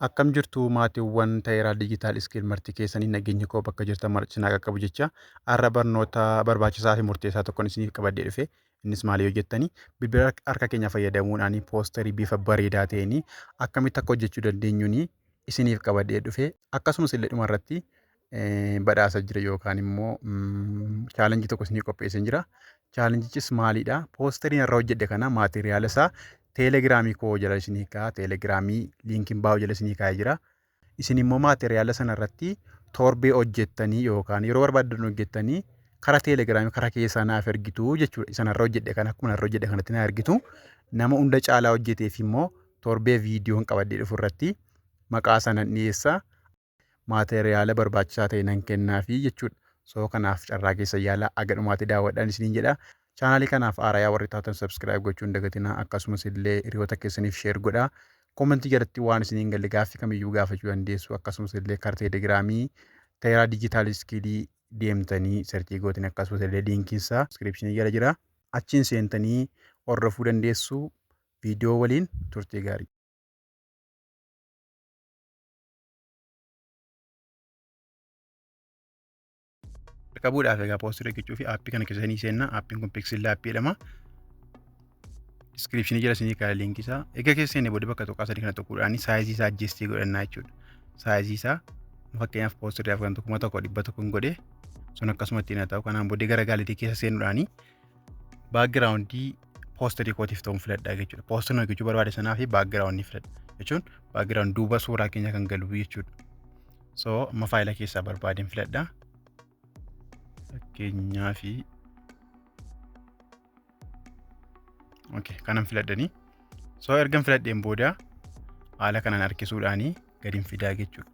Akkam jirtu maatiiwwan Tayiraa Digital Skill, marti keessanii nageenyi koo bakka jirtan mara isin haa qaqqabu jecha, har'a barnoota barbaachisaa fi murteessaa tokkoon isiniif qabadhee dhufe. Innis maali yoo jettanii, bilbila harka keenya fayyadamuudhaan poosterii bifa bareedaa ta'een akkamitti akka hojjechuu dandeenyuun isiniif qabadhee dhufe. Akkasumas illee dhuma irratti badhaasa jira yookaan immoo challenge tokko isinii qopheesseen jira. Challengichis maalidha? Poosteriin irra hojjedhe kana maateriyaala isaa Teelegiraamii koo jala isinii kaa'a. Teelegiraamii liinkiin baa'u jala isinii kaa'ee jira. Isin immoo maateriyaala sana irratti torbee hojjettanii yookaan yeroo barbaaddan hojjettanii karaa teelegiraamii karaa keessaa naaf ergitu jechuudha. Isan irra hojjedhe kana akkuma irra hojjedhe kanatti na ergitu. Nama hunda caalaa hojjeteef immoo torbee viidiyoon qabadhee dhufu irratti maqaa sanan dhiyeessa. Maateriyaala barbaachisaa ta'e nan kennaafi jechuudha. So kanaaf carraa keessa yaalaa, aga dhumaatti daawwadhaan isiniin jedha. Chaanaalii kanaaf haarayaa warri taatan subscribe gochuu hin dagatinaa, akkasumas illee hiriyoota keessaniif share godhaa. Koomentii jalatti waan isiniin galle gaaffii kamiyyuu gaafachuu dandeessu, akkasumas illee karaa teelegiraamii Tayiraa Digital Skill deemtanii searchii gootin, akkasumas illee liinkiin isaa diskiripshinii jala jira. Achiin seentanii hordofuu dandeessu. Viidiyoo waliin turtii gaarii. Qabuudhaaf egaa poosterii hojjechuu fi aappii kana keessa ni seenna. Aappiin kun Pixel App jedhama. Diskiripshinii jala isinii kaa'e liinkii isaa. Egaa keessa seenne booda bakka tuqaa sadii kana tuquudhaan saayizii isaa adjustii godhannaa jechuudha. Saayizii isaa fakkeenyaaf poosteriidhaaf kan 1100 godhe sun akkasuma ittiin haa ta'u. Kanaan booddee gara gaalitii keessa seenuudhaan baakgiraawundii poosterii kootiif ta'uun filadhaa jechuudha. Poosterii hojjechuu barbaade sanaa fi baakgiraawundii filadha jechuun baakgiraawund duuba suuraa keenya kan galu jechuudha. So amma faayila keessaa barbaadeen filadha. Fakkeenyaa fi okay, kanan filadhanii. So ergan filadheen booda haala kanaan harkisuudhaanii gadi fidaa jechuudha.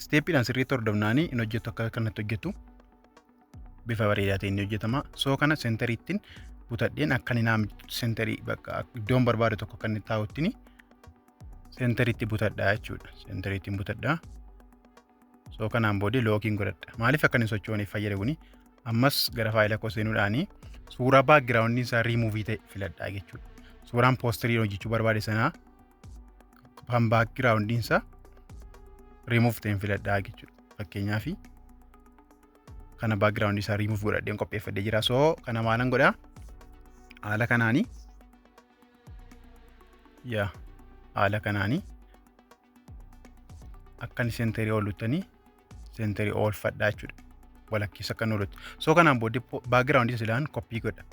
Isteeppiidhaan sirriitti hordofnaanii hin hojjettu, akka kanatti hojjettu bifa bareedaa ta'een ni hojjetama. So kana seentariittiin butadheen akka inni naam seenterii bakka iddoon barbaadu tokko akka inni taa'uttiin seentariitti butadhaa jechuudha. Seentariittiin butadhaa. So kanaan booddee lookiin godhadha. Maaliif akka inni socho'aniif fayyada kuni? Ammas gara faayila koo seenuudhaanii suuraa baakgiraawundiin isaa riimuuvii ta'e filadhaa jechuudha. Suuraan poosterii hojjechuu barbaade sanaa kan baakgiraawundiin isaa riimuuf ta'een filadhaa jechuudha. Fakkeenyaaf kana baakgiraawundii isaa riimuuf godhadheen qopheeffadhee jira. So kana maalan godhaa? Haala kanaanii yaa haala kanaanii akka inni seenterii ooluttanii seenterii oolfadhaa jechuudha. Walakkeessa akka inni oolutti. So kanaan booddee baakgiraawundii silaan koppii godha.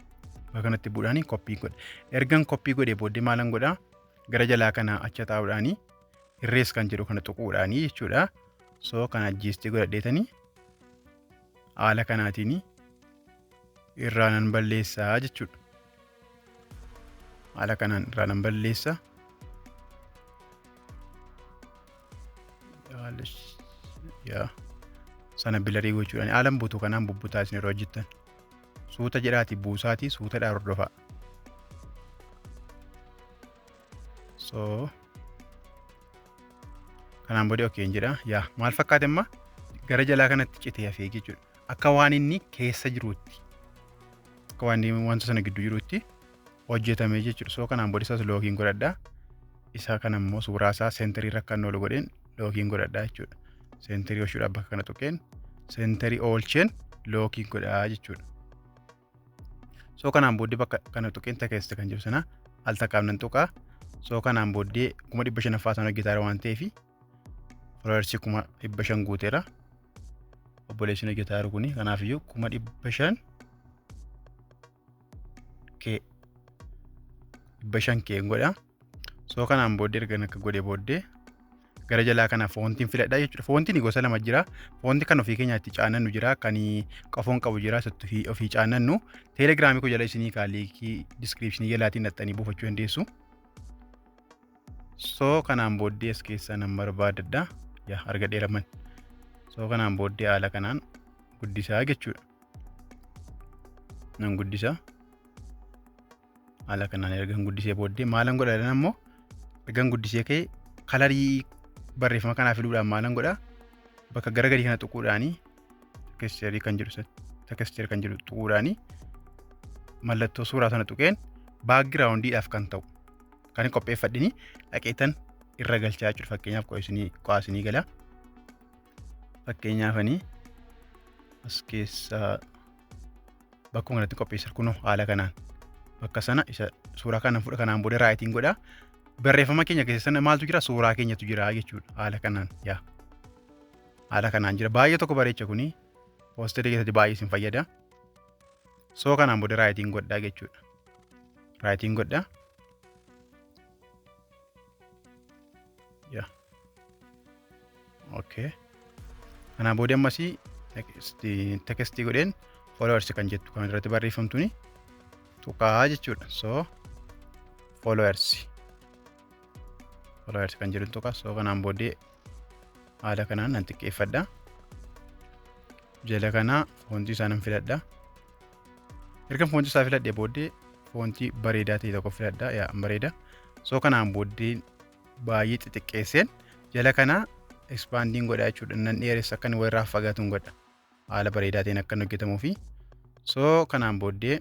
Bakka kanatti bu'uudhaan koppii godha. Ergan koppii godhee booddee maalan godhaa? Gara jalaa kana acha taa'uudhaanii irrees kan jedhu kana tuquudhaanii jechuudha. So kana ajjeestee godhadheetanii haala kanaatiin irraa nan balleessaa jechuudha. Haala kanaan irraa nan balleessa. Yaa sana bilarii gochuudhaan haalan butu kanaan bubbutaa isin yeroo hojjettan. Suuta jedhaati buusaatii suutadhaa hordofaa. So kanaan booda okeen jedha. Yaa maal fakkaate amma gara jalaa kanatti citee hafee jechuudha. Akka waan inni keessa jiruutti. Akka waan inni wanta sana gidduu jiruutti hojjetame jechuudha. So kanaan booda isaas lookiin godhadha. Isa kana immoo suuraa isaa seentarii irra akka inni oolu godheen lookiin godhadha jechuudha. Seentarii oolchuudhaaf bakka kana tuqeen seentarii oolcheen lookiin godhaa jechuudha. So kanaan booddee bakka kana tuqeen text kan jiru sana al takkaaf nan tuqaa. So kanaan booddee 500,000ffaa sana hojjetaa waan ta'eef followersii 500,000 guuteera. Obboleessi hojjetaa jiru kuni kanaafiyyuu 500,000 kee 500 kee godha. So kanaan booddee erga akka godhe booddee gara jalaa kana foontiin filadha jechuudha. Foontiin gosa lama jira. Foonti kan ofii keenyaatti caanannu jira. Kan qafoon qabu jira. Isatti ofii caanannu. Teelegiraamii koo jala isinii kaa liinkii diskiriipshinii jalaatiin dhaxxanii buufachuu dandeessu. So kanaan booddee as keessaa nan barbaadadha. Yaa argadheera man. So kanaan booddee haala kanaan guddisaa jechuudha. Nan guddisaa. Haala kanaan ergan guddisee booddee maalan godha jedhan ammoo, ergan guddisee ka'e kalarii barreeffama kanaa fiduudhaan maalan godha? Bakka gara gadii kana tuquudhaanii teksticharii kan jedhu, texture kan jedhu tuquudhaanii mallattoo suuraa sana tuqeen baakgiraawundiidhaaf kan ta'u kan hin qopheeffadhini dhaqeetan irra galchaa jechuudha. Fakkeenyaaf qo'aa isinii gala. Fakkeenyaaf ani as keessaa bakkuma kanatti qopheessa, kunoo haala kanaan bakka sana isa suuraa kana fudha. Kanaan booda rightiin godha. Barreeffama keenya keessa sana maaltu jira? Suuraa keenyatu jira jechuudha. Haala kanaan, yaa, haala kanaan jira. Baay'ee tokko bareecha. Kuni poosterii keessatti baay'ee isin fayyada. So kanaan booda rightiin godhaa jechuudha. Rightiin godhaa. Yaa. Okay. Kanaan booda ammasii textii godheen followers kan jettu kan irratti barreeffamtuni tuqaa jechuudha. So followers. Followers kan jedhu tuqa. So kanaan booddee haala kanaan nan xiqqeeffadha. Jala kanaa fontii isaa nan filadha. Erga fontii isaa filadhee booddee fontii bareedaa ta'e tokko filadha. Yaa, bareeda. So kanaan booddee baay'ee xixiqqeesseen jala kanaa expandiin godha jechuudha. Nan dheeressa, akka inni walirraa fagaatuun godha. Haala bareedaa ta'een akka inni hojjetamuu fi so kanaan booddee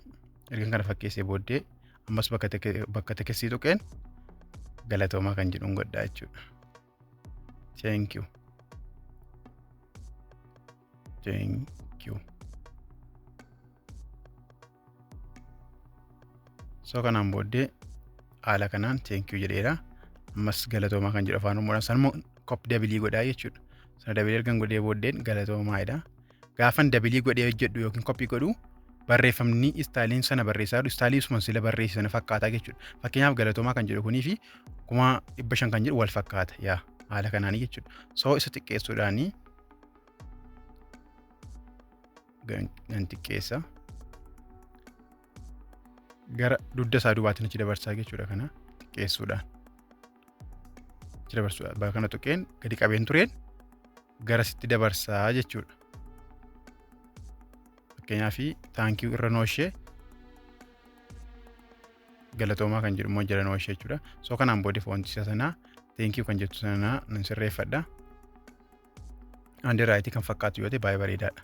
erga kana fakkeessee booddee ammas bakka textii tuqeen galatoomaa kan jedhuun godha jechuudha. Thank you. Thank you. So kanaan booddee haala kanaan thank you jedheera. Ammas galatoomaa kan jedhu afaan Oromoodhaan sanuma copy double godhaa jechuudha. Sana double ergan godhee booddeen galatoomaadha. Gaafan double godhee hojjedhu yookiin copy godhu, barreeffamni styleiin sana barreessaa jiru styleii suma sila barreesse sana fakkaataa jechuudha. Fakkeenyaaf galatoomaa kan jedhu kunii fi 500,000 kan jedhu wal fakkaata, yaa, haala kanaanii jechuudha. So isa xiqqeessuudhaanii nan xiqqeessa. Gara dugda isaa duubaatiin achi dabarsaa jechuudha kana xiqqeessuudhaan. Achi dabarsuudhaan bakka kana tuqeen gadi qabeen tureen gara sitti dabarsaa jechuudha. Fakkeenyaaf thank you irra nooshee, galatoomaa kan jedhu immoo jala nooshee jechuudha. So kanaan booddee fontii isaa sanaa thank you kan jettu sanaa nan sirreeffadha. Handwritii kan fakkaatu yoo ta'e baay'ee bareedaadha.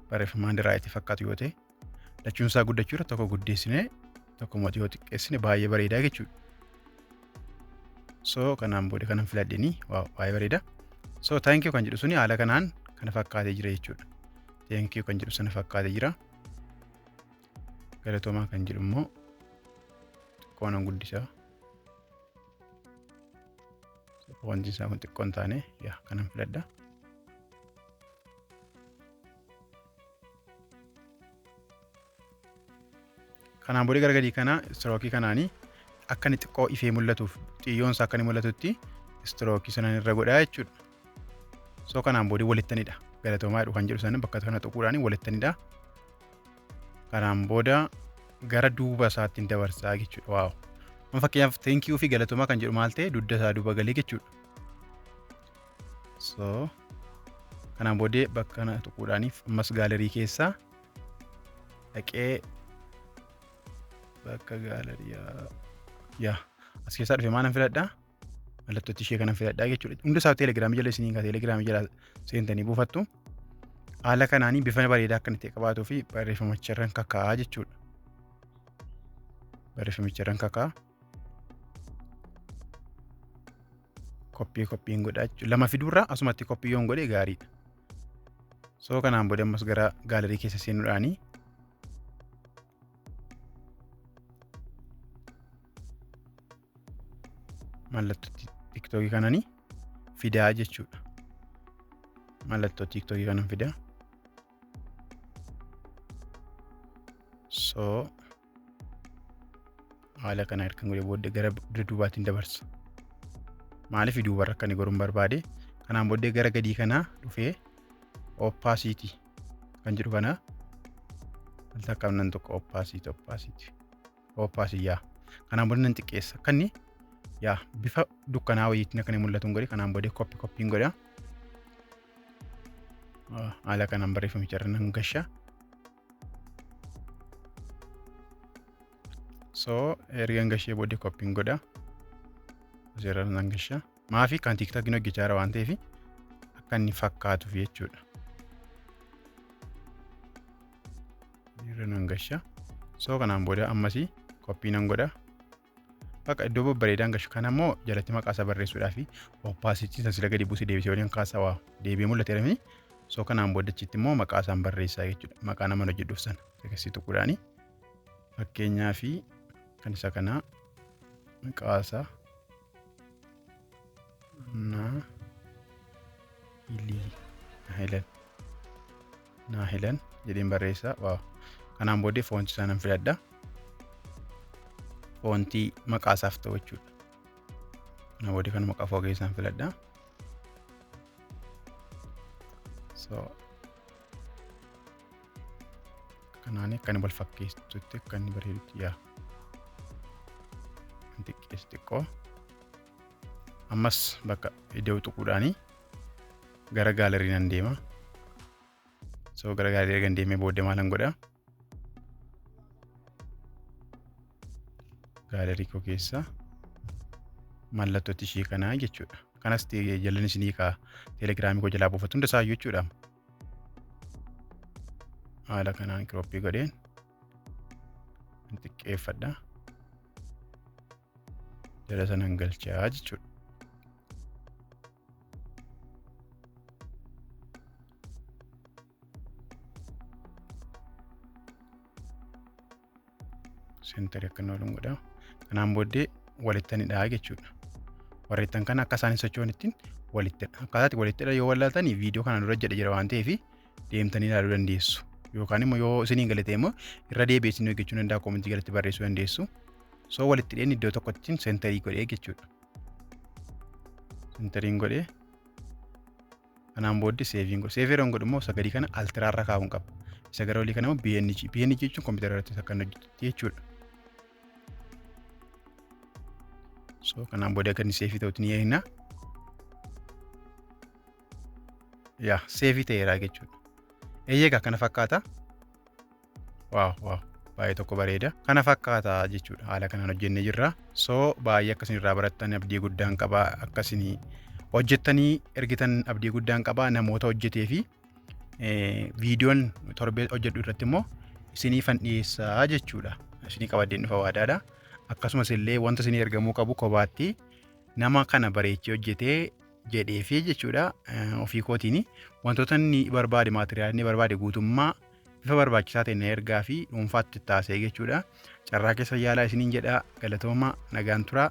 Barreeffama handwritii fakkaatu yoo ta'e, lachuun isaa guddachuudha, tokko guddeessinee tokko immoo yoo xiqqeessine baay'ee bareedaa jechuudha. So kanaan booda kanan filadheenii, wow, baay'ee bareeda. So thank you kan jedhu suni haala kanaan kana fakkaatee jira jechuudha. Thank you kan jedhu sana fakkaatee jira. Galatoomaa kan jedhu immoo xiqqoo nan guddisaa. Wanti isaa kun xiqqoo hin taane, yaa, kanan filadha. Kanaan booda gara gadii kana strokeii kanaanii akka inni xiqqoo ifee mul'atuuf, xiyyoon isaa akka inni mul'atutti strokeii sanan irra godhaa jechuudha. So kanaan booda walittanidha. Galatoomaa jedhu kan jedhu sana bakka kana tuquudhaan walittanidha. Kanaan booda gara duuba isaatti dabarsaa jechuudha. Wow. Amma fakkeenyaaf thank you fi galatoomaa kan jedhu maal ta'e? Dugda isaa duuba galee jechuudha. So kanaan booddee bakka kana tuquudhaaniif ammas gallery keessaa dhaqee bakka gallery, yaa, as keessaa dhufe maalan filadhaa? Mallattootti ishee kanan filadhaa jechuudha. Hundi isaa teelegiraamii jala isiniin teelegiraamii jala seentanii buufattu. Haala kanaanii bifa bareedaa akka inni ta'e qabaatuu fi barreeffamicha irraan kaka'aa jechuudha. Barreeffamicha irraan kaka'aa. Copy copyiin godhaa jechuudha. Lama fiduurraa asumatti copy yoon godhe gaariidha. So kanaan booda ammas gara gallery keessa seenuudhaanii mallattoo tiiktookii kananii fidaa jechuudha. Mallattoo tiiktookii kanan fidaa. So haala kana erga godhee booddee gara duubaatiin dabarsa. Maaliif duubarra akka inni goruun barbaade. Kanaan booddee gara gadii kanaa dhufee opacity kan jedhu kana al takkaaf nan tokko opacity, opacity, opacity, yaa. Kanaan booda nan xiqqeessa akka inni, yaa, bifa dukkanaa wayiitiin akka inni mul'atu godhe. Kanaan booddee copy copyiin godha. Haala kanaan barreeffamicha irra nan gasha. So erga gashee booddee copyiin godha. Asirra nan gasha. Maafi kan tiiktookiin hojjechaa jira waan ta'eef akka inni fakkaatuuf jechuudha. Irra nan gasha. So kanaan booda ammasii copy nan godha. Bakka iddoo babbareedaan gashu kana immoo jalatti maqaa isaa barreessuudhaa fi opacity sana sila gadi buusee deebisee waliin kaasaa waa deebi'ee mul'ateera. So kanaan boodachitti immoo maqaa isaan barreessaa jechuudha. Maqaa nama hojjedhuuf sana text tuquudhaani. Fakkeenyaa fi kan isa kanaa maqaa isaa Naahilan Naahilan jedheen barreessaa. Waaw. Kanaan booddee font isaa nan filadha. Font maqaa isaaf ta'u jechuudha. Kanaan booddee kan maqaa foo keessaan filadha. So kanaan akka inni wal fakkeessutti, akka inni bareedutti yaa. Xiqqeessu xiqqoo. Ammas bakka iddoo tuquudhaanii gara gallery nan deema. So gara gallery gan deemee booddee maalan godhaa? Gallery koo keessa mallattootti ishee kanaa jechuudha. Kanas jalan isinii kaa teelegiraamii koo jalaa buufatu hunda isaayyuu jechuudha. Haala kanaan crop godheen xiqqeeffadha. Jala sanan galchaa jechuudha. Center akka inni ooluun godha. Kanaan booddee walitti hidhaa jechuudha. Warreettan kana akka isaan hin sochoonittiin walitti akkaataatti walitti hidha yoo wallaaltanii viidiyoo kana dura jedhe jira waan ta'eef deemtanii ilaaluu dandeessu. Yookaan immoo yoo isiniin galate immoo irra deebi'ee isin hojjechuu danda'a, comment jalatti barreessuu dandeessu. So walitti hidheen iddoo tokkotti center godhee jechuudha. Centeriin godhee kanaan booddee saveiin godhe. Save yeroon godhu immoo isa gadii kana ultrarra kaa'uun qaba. Isa gara olii kana immoo PNG. PNG jechuun kompiitara irratti akka inni hojjetutti jechuudha. So kanaan booddee akka inni save ta'utti ni eegna. Yaa, save ta'eera jechuudha. Eeyyee, kana fakkaata. Wow, baay'ee tokko bareeda. Kana fakkaata jechuudha. Haala kanaan hojjennee jirra. So baay'ee akkasin irraa barattan abdii guddaan qaba. Akkasin hojjettanii ergitan abdii guddaan qaba. Namoota hojjetee fi viidiyoon torbee hojjedhu irratti immoo isiniifan dhiyeessaa jechuudha. Isinii qabadeen dhufa waadaadha. Akkasumas illee wanta isinii ergamuu qabu kophaatti nama kana bareechee hojjetee jedhee fi jechuudha, ofii kootiin wantoota inni barbaade, material inni barbaade guutummaa bifa barbaachisaa ta'e na ergaa fi dhuunfaatti taasisee jechuudha. Carraa keessa yaalaa isiniin jedha. Galatooma, nagaan turaa.